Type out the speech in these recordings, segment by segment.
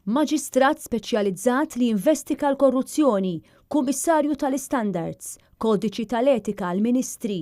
Maġistrat speċjalizzat li jinvestiga l-korruzzjoni, Kummissarju tal-Istandards, Kodiċi tal-Etika għall-Ministri,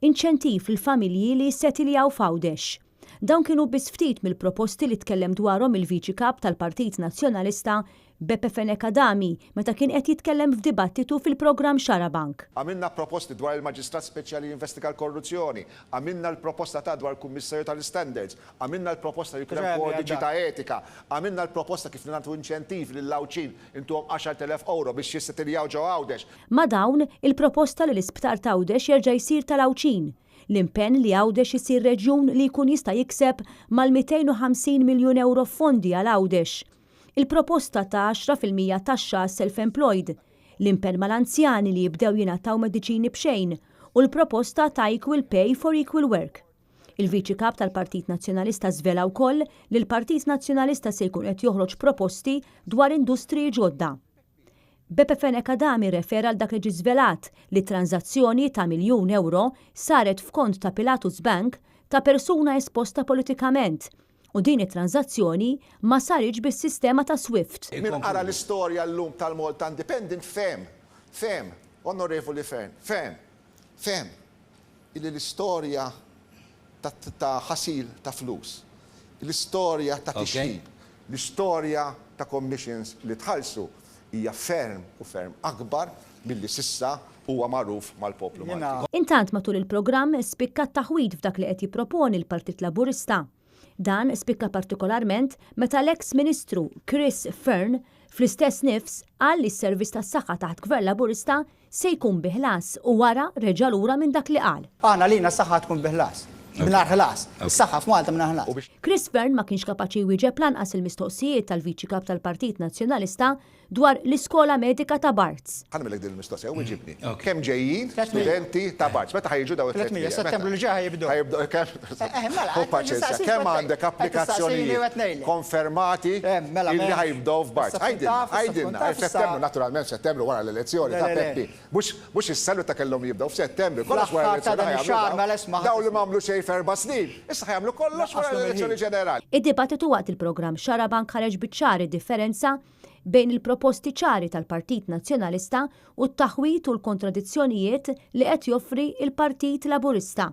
inċentiv lill-familji li jissetiljaw f'Għawdex. Dawn kienu biss ftit mill-proposti li tkellem dwarhom il-Viċi Kap tal-Partit Nazzjonalista Beppe Fenech Adami meta kien qed jitkellem f'dibattitu fil-programm Xarabank. Għamilna proposti dwar il-Maġistrat Speċjali li jinvestiga l-korruzzjoni, għamilna l-proposta ta' dwar il-Kummissarju tal-Istandards, għamilna l-proposta li jkun hemm kodiċi ta' etika, għamilna l-proposta kif nagħtu inċentivi lill-Għawdxin intuhom 10,000 ewro biex jissetiljaw ġo Għawdex. Ma' dawn, il-proposta li l-Isptar t'Għawdex jerġa' jsir tal-Għawdxin, l-impenn li Għawdex isir reġjun li jkun jista' jikseb mal-250 miljun ewro f'fondi għal Għawdex, il-proposta ta' 10% taxxa għas-self-employed, l-impenn mal-anzjani li jibdew jingħataw mediċini b'xejn u l-proposta ta' equal pay for equal work. Il-Viċi Kap tal-Partit Nazzjonalista żvela wkoll li l-Partit Nazzjonalista se jkun qed joħroġ proposti dwar industriji ġodda. Beppe Fenech Adami rrefera għal dak li ġie żvelat li tranżazzjoni ta' miljun ewro saret f'kont ta' Pilatus Bank ta' persuna esposta politikament u din it-tranżazzjoni ma saritx bis-sistema ta' Swift. Min qara l-istorja llum tal-Malta Independent fehem, fehem, Onorevoli Fearne, fehem, fehem illi l-istorja ta' ħasil ta' flus, l-istorja ta' tixħib, l-istorja ta' commissions li tħallsu hija ferm u ferm akbar milli s'issa huwa magħruf mal-poplu Malti. Intant matul il-programm spikka t-taħwid f'dak li qed jipproponi l-Partit Laburista. Dan spikka partikolarment meta l-eks Ministru Chris Fearne fl-istess nifs qal li s-servizz tas-saħħa taħt Gvern Laburista se jkun bi ħlas u wara reġa' lura minn dak li qal. Aħna għalina s-saħħa tkun bi ħlas. Mingħajr ħlas. Is-saħħa f'Malta mingħajr ħlas. Chris Fearne ma kienx kapaċi jwieġeb lanqas il-mistoqsijiet tal-Viċi Kap tal-Partit Nazzjonalista dwar l-iskola medika ta' Barts. Ħa nagħmillek din il-mistoqsija u wiġibni. Kemm ġejjin studenti ta' Barts? Meta ħa jiġu dawn it-300? 300, Settembru li ġej ħa jibdew. Ħa jibdew kemm? Ħu paċenzja, kemm għandek applikazzjonijiet konfermati illi ħa jibdew f'Barts? Għidilna, għidilna, f'Settembru, naturalment f'Settembru wara l-elezzjoni ta' Peppi. Mhux issa meta kellhom jibdew, f'Settembru, kollox wara l-elezzjoni ħa jagħmlu dawn. Dawn li m'għamlu xejn f'erba' snin, issa ħa jagħmlu kollox wara l-elezzjoni ġenerali. Id-dibattitu waqt il-programm Xarabank ħareġ biċ-ċar id-differenza bejn il-proposti ċari tal-Partit Nazzjonalista u t-taħwid u l-kontradizzjonijiet li qed joffri l-Partit Laburista.